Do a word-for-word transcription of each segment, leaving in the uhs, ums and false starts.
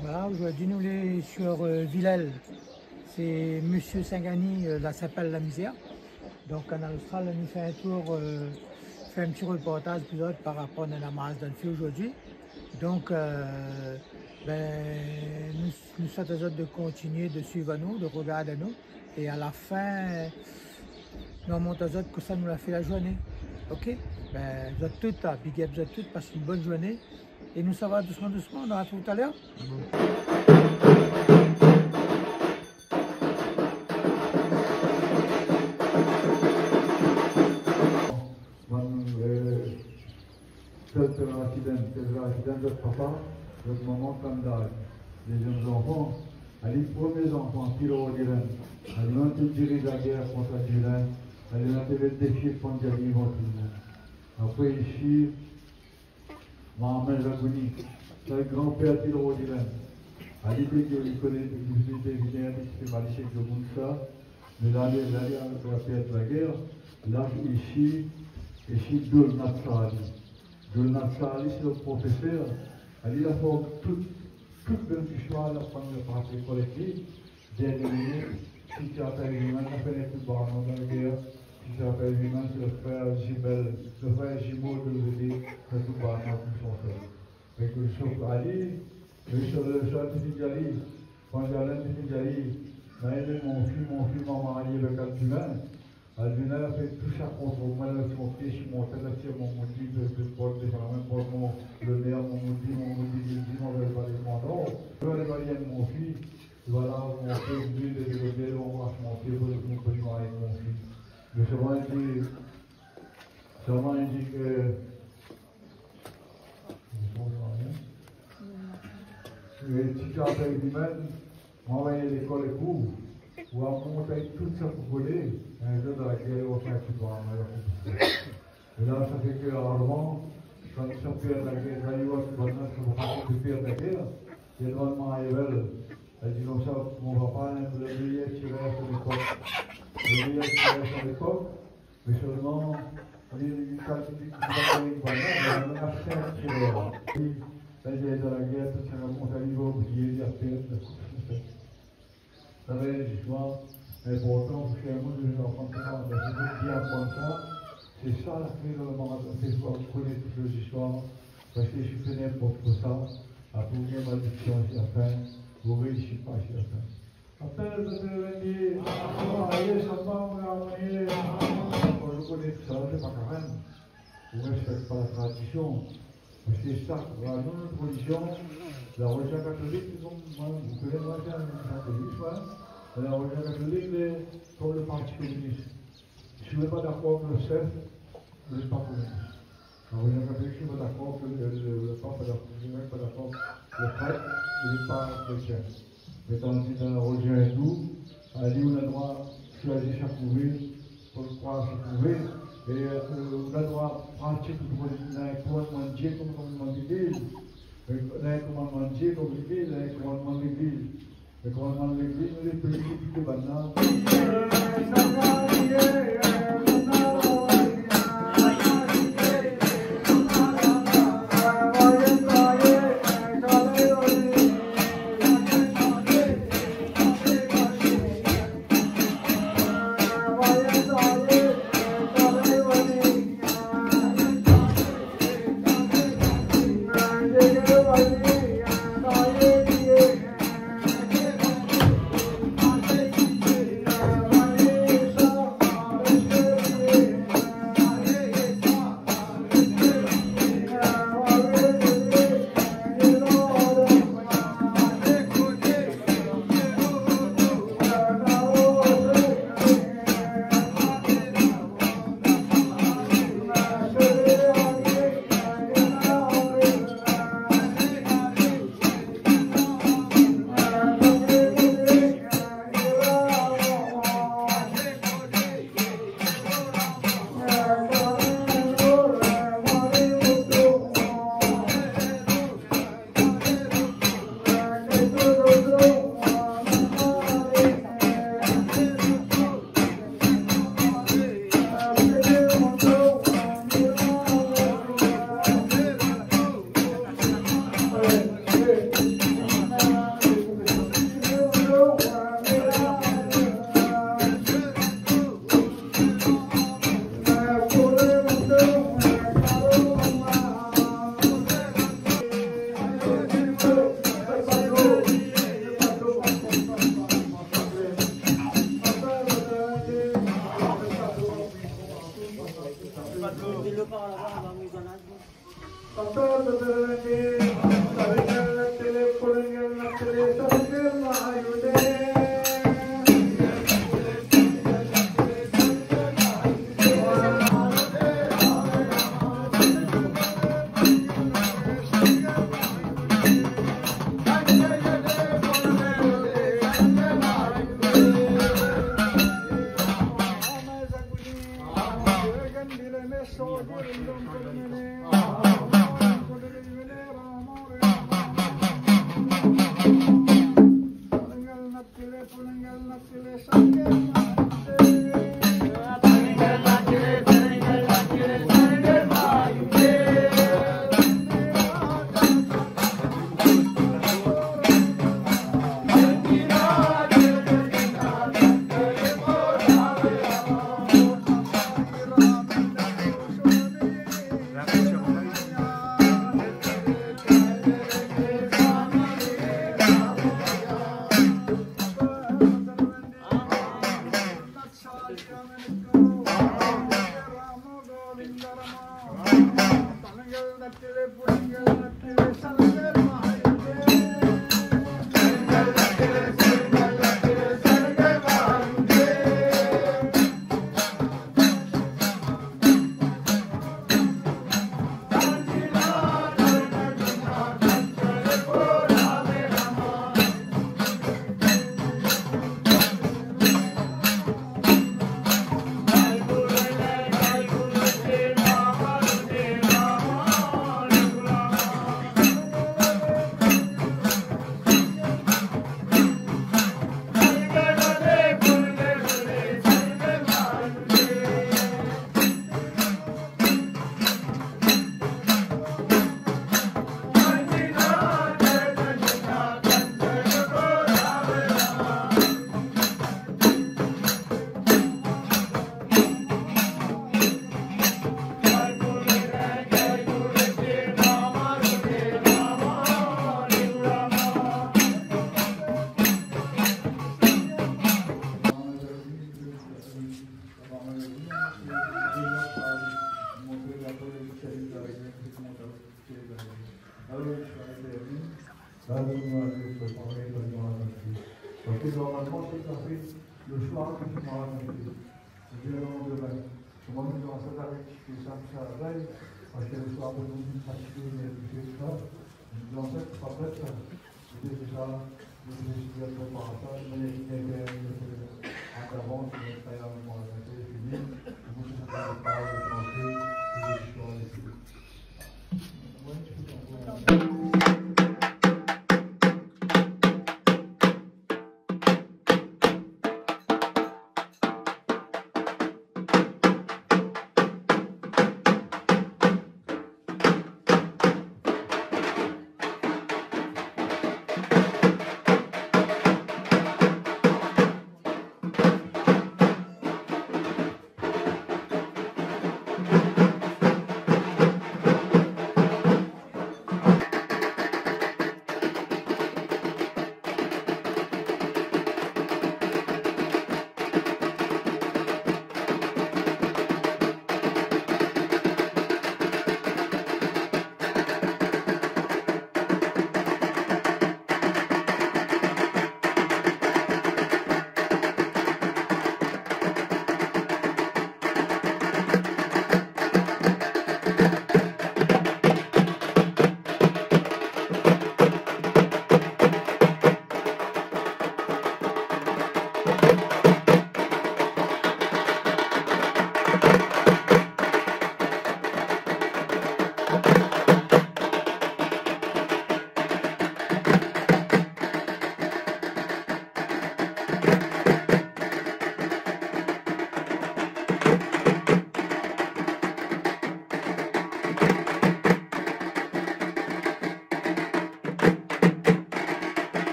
Voilà, aujourd'hui nous lé sur, euh, Villèle. C'est Monsieur Singani, euh, la chapelle La Misère. Donc Kanal Austral, nou fé in tour, euh, fé in ti reportaz pou zot par rapor a la marsh dan Fié aujourd'hui. Donc, euh, ben, nou, nou souèt azot de kontinié de suiv anou, de regard anou. É a la fin, nou amont azot kosa nou la fé la zourné. OK ? Ben, zot tout, ah, big up zot tout, pass in bone zourné. É nou sava dousman, dousman, nou artrouv talèr. Bon, euh, Sèl té la aksidant, sèl té la aksidant, zot papa, zot momon, kandar, dé zenn zanfan, ali promié zanfan, pil rod i rin. Ali mèm té diriz la guèr kont Djilin, ali mèm té vé défié Pandiali devan tout le monde. Apré, isi, marmay Zagouni, sa gran pèr pil rod i rin. Ali té di, li koné, li té vidé, li té fé malish èk demoun sa, Mé la, la, la, la pèr la guèr, la, isi, isi, Dolnat Charlie. Dolnat Charlie, sé lo profésèr. Ali la form tout, tout bann zistoir, la aprann, la parti lékol èk li. Dèrnié minit, Titi Arthur Wiman, la fé tout bann dan la guèr. Titi Arthur Wiman, sé lo frèr zimèl, lo frèr zimo de Lodé, fé tout bann tout son frèr. Mé ke sot ali, mé sot, sot té fine di ali, kan Alain té fine di ali, mé mon fi, mon fi, ma marié avèk Aldina. Aldina la fé tout sa kont moin, la fé mon pié si mon tèt, la tir mon modi, de, de, port, de, la min, port mon, lo nèr, mon modi, mon modi, di, di, mon, pa de, mon, non. Li la di mon fi, voilà, mon fi, li, de, de, de, de, mon, mon pié, pou, pou, pou li marié avèk mon fi. Mé solman, li di, solman, li di ke É Titi Arthur Wiman, moin la anvoy lékol é kou, ou la mont tout sa pou kolé, in zour dan la guèr, ou fé tout bann, ou fé tout sa. É la, sa fé ke avan, kan sa pèr la guèr, sa i oi, sa va pa pèr la guèr, i domann Marie-Ève, èl di konmsa, mon papa, in, lo méyèr tirèr a son épok. Lo méyèr tirèr a son épok, Mé solman, li, li, kan li di, li va fé in bana, li va fé in tirèr. Li, la, li lé dan la guèr, tout sa, la mont, li va oublié, li la pèrd. Sa va èt zistoir inportan pou fé in moun de zanfan konmsa, mé sé bien aprann sa. Sé sa la klé dan lo maraton, sé fo koné tout lé zistoir, parske si ou fé ninport kosa, apré ou gingn malédiksion si la fin, ou réisi pa si la fin. Apèl, apèl, apèl, ah, yé, sa va, mon amor, yé. Kan ou koné sa, sé pa karèm. Ou rèspèk pa la tradision. Parske sa, la, nou, nout relizion, la relizion katolik, sé konm, moin, ou koné, moin, sé in katolik, moin. La relizion katolik, sé konm lo parti kominis. Si ou lé pa dakor avèk lo shèf, ou lé pa kominis. La relizion katolik, si ou lé pa dakor avèk lo, lo, lo, lo pap, pa dakor, si ou lé pa dakor avèk lo prèt, ou lé pa krétien. Mé tandi dan la relizion indou, ali ou na droi shoizi sa ou vé, pou kroir sa ou vé, é, euh, ou na droi pratik, ou na in komandman de Dié konm komandman légliz. Euh, na in komandman de Dié konm légliz, na in komandman légliz. Mé komandman légliz, nou lé pli ki bann la.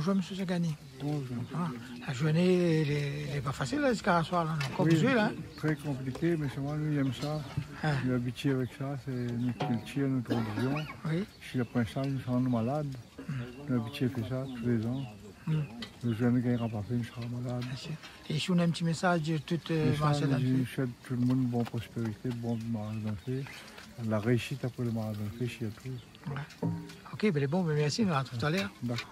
Bonjour, monsieur Sagani. Bonjour. Ah, la journée, elle est, elle est pas facile, là, jusqu'à soir, là, on a encore besoin, là, hein. Oui, très compliqué, mais seulement nous, on aime ça. Ah. On est habitué avec ça, c'est notre culture, notre religion. Oui. Si la poin sa, nou sra malad. Nou abitié fé sa tou lé zan. Hmm. Nou zamé gingn pa fé, nou sra malad. Bien sûr. É si ou na in ti mésaz pou tout, euh, Marseille, Marseille, nou souèt tout le monde bon prospérité, bon mariaz dan fé. La réussite après le mariage dan fé, sirtou. Ouais. Ok, ben, bon, ben, merci, à tout à l'heure. D'accord.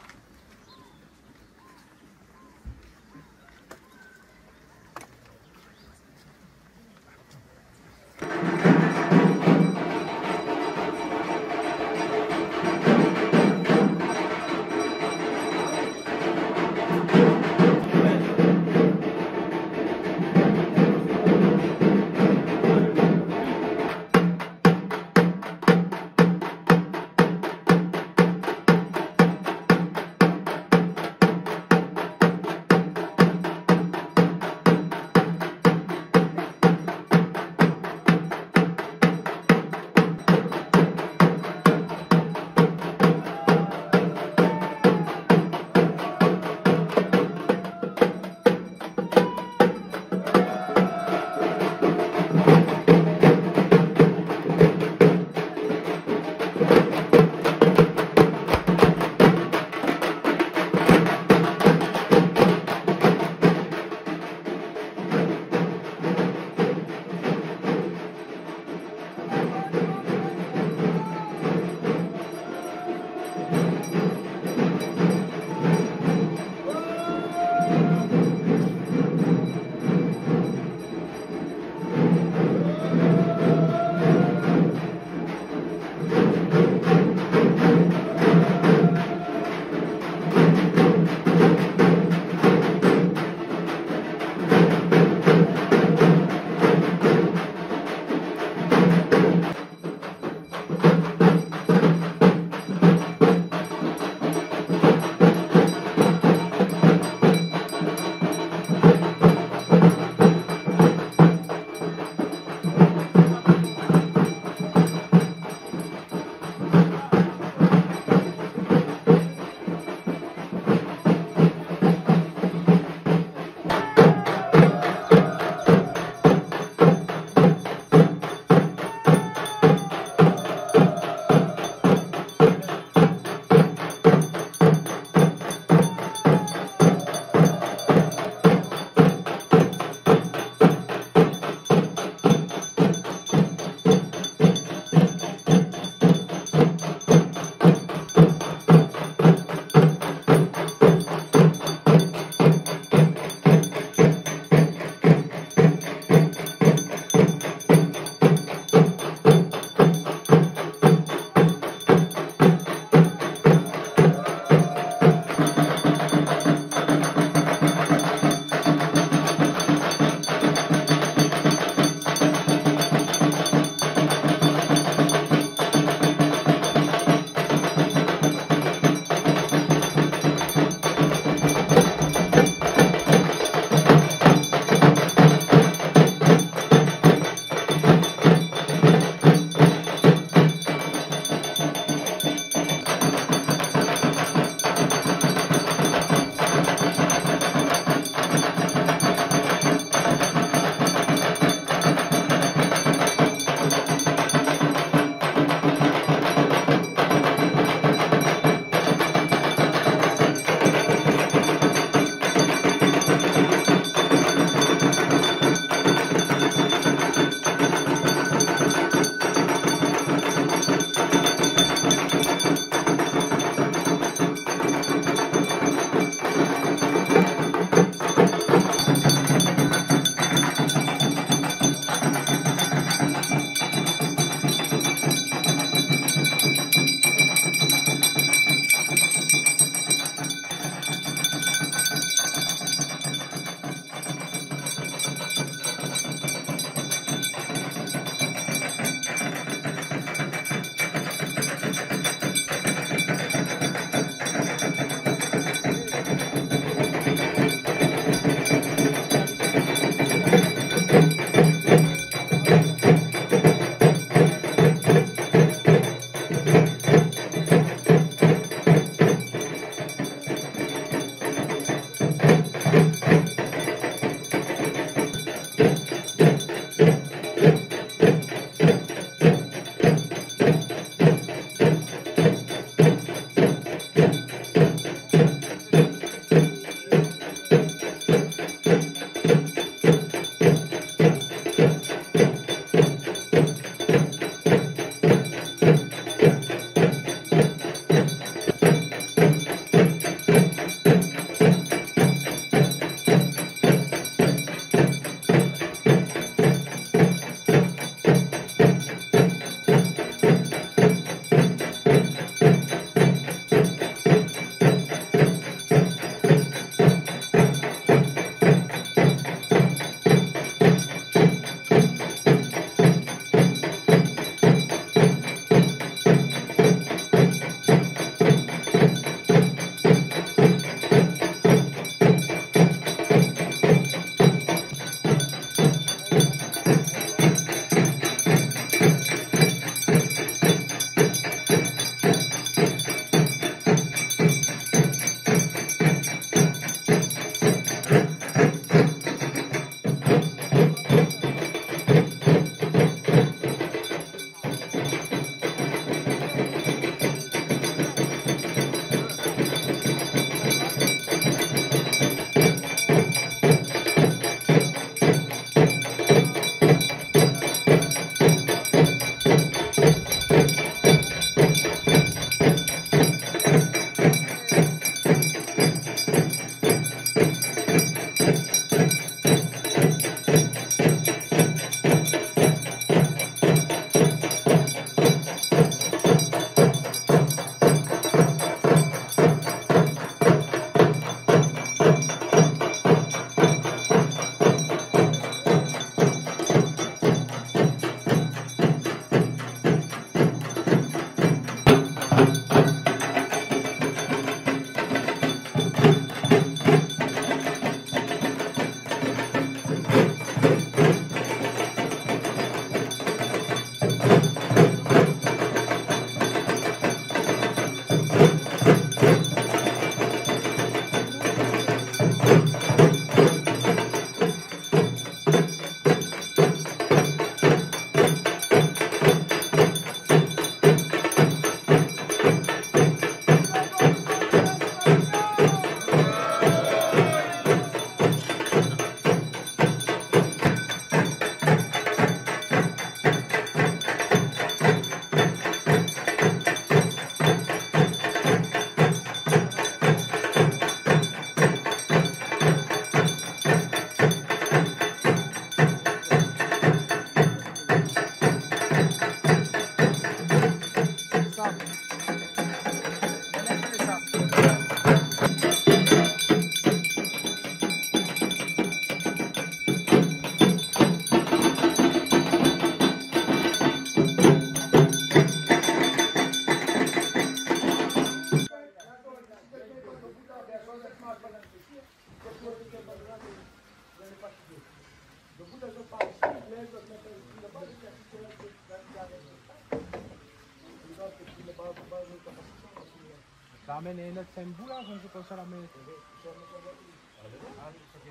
La amenn in not sinbol la, mi koné pa ousa la mèt.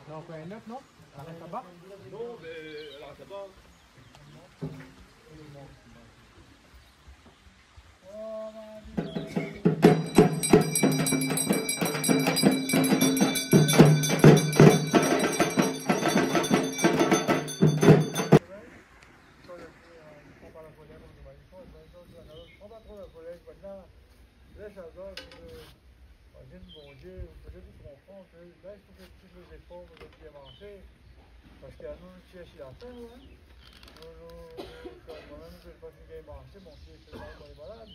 Non, pa in not, non ? La rès laba ? Non, mé la rès laba. Lès azot, euh, imazine, Bondié, pétèt i konpran ke la, i fo ke tout lé zéfor i bien marsé. Parské anou, nou tir si la fin, in. Nou, nou, nou, kan mèm, nou pa fine gingn marsé, mon pié, sé la, nou lé malad.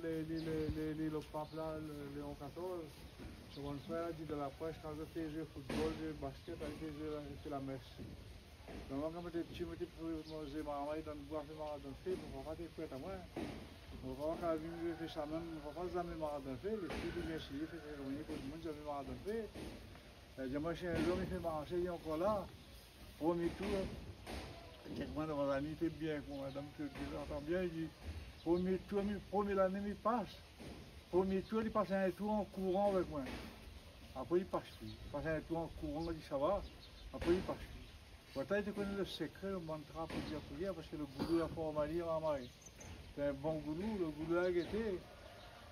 Lé, lé, lé, lé, lé, lo pap la, lé, Léon katorz, son bann frèr la di dan la près, kan zot té zoué football, zoué basket, alé té zoué la, té fé la mès. Mé moin, kan moin té pti, moin té pou manzé marmay dan boi, fé marmay dan fé, mon papa té prèt amoin. Mon papa té vni fé sa mèm, mon papa zamé marmay dan fé, lé fi té vien si li, fé sérémoni pou demoun, zamé marmay dan fé. Èl di amoin, si in zour mi fé marsé, li lé ankor la. Promié tour, kèk moin dan mon zami, té bien èk mon madam, té, té antan bien, li di, promié tour, mi, promié lané, mi pas. Promié tour, li pas in tour an kouran avèk moin. Apré, li pas pi. Li pas in tour an kouran, li di, sa va. Apré, li pas pi. Pourtan, li té koné lo sékré, lo mantra pou dir prièr, parské lo goulou la form ali marmay. Té in bon goulou, lo goulou la gété.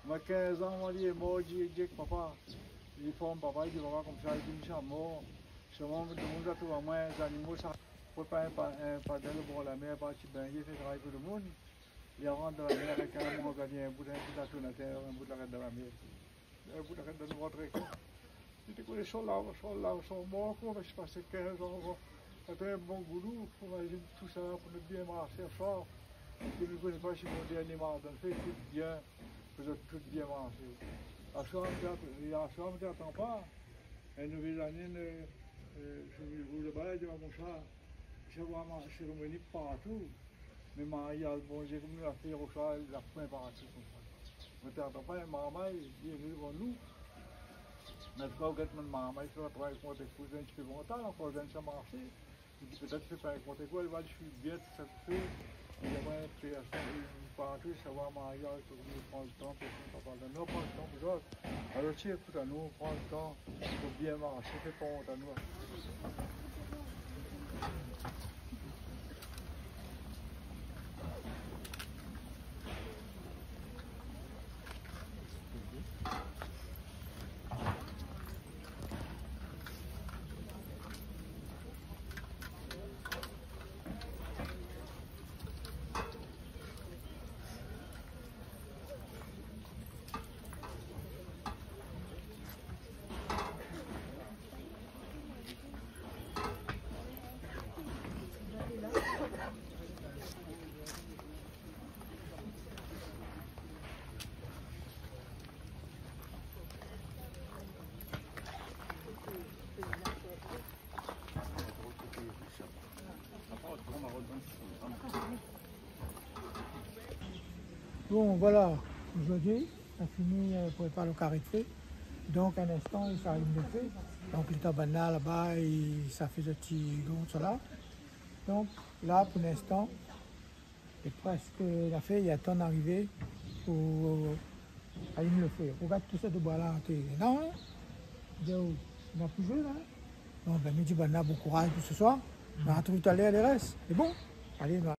Moin, kinz an, moin, li lé mor, di, di èk papa. Li form papa, li di papa konmsa, li di, mi sa mor. Solman, demoun sa trouv amoin, zanimo sa. Prépar in pa-, in padin lo bor la mèr, parti bingné, fé travay pou demoun. Li rant dan la mèr avèk in manzali, in bout, in bout atonatèr, in bout la rèt dan la mèr. Èl bout la rèt dan nout vant, koi. Li té koné son la, son la, son mor, koi, mé sé pasé kinz an, koi. Sété in bon goulou, fo imazine tousa la pou nou bien marsé aswar. Ke nou koné pa si mon dèrnié marmay dan fé, tout bien, pou zot tout bien marsé. Aswar, mi té at-, aswar, mi té atann pa. In nouvé lané, euh, euh, si ou lé laba, di, mon sa, sa va ma-, sérémoni partou. Mé Maria, Bondié, konm nou la fé, ou sa, la poin parti konmsa. Moin té atann pa in marmay, li vien devan nou. Mé kan ou gèt mon marmay, sa va travay kont èk ou, in ti pé mantal, ankor zèn sa marsé. Pétèt sé pa in kont ékol, li va di, "Mi lé bien, sa fé." Li di, "Moin, pèrsone, mi partou, sa va, mariaz, fo mi pran lo tan, pèrsone pa parl." Non, pran lo tan pou zot. Alor, si ékout anou, pran lo tan, fo bien marshé, fé pa ont anou. Bon, voilà, zordi, nou la fini, euh, prépar lo kari d'fé. Donk, in instan, sa i alim lo fé. Donk, lé tan banna laba, é sa fé zot ti gron, sa la. Donk, la, pou linstan, é prèsk la fé, i atann arivé pou alim lo fé. Rogard tout sa de boi la, té, non, hein? Di, oh, na pou zoué la, hein? Bon, bin, mi di banna bon kouraz pou se soir. Mm. Nou artrouv talèr, lo rès. Sé bon? Alé, nou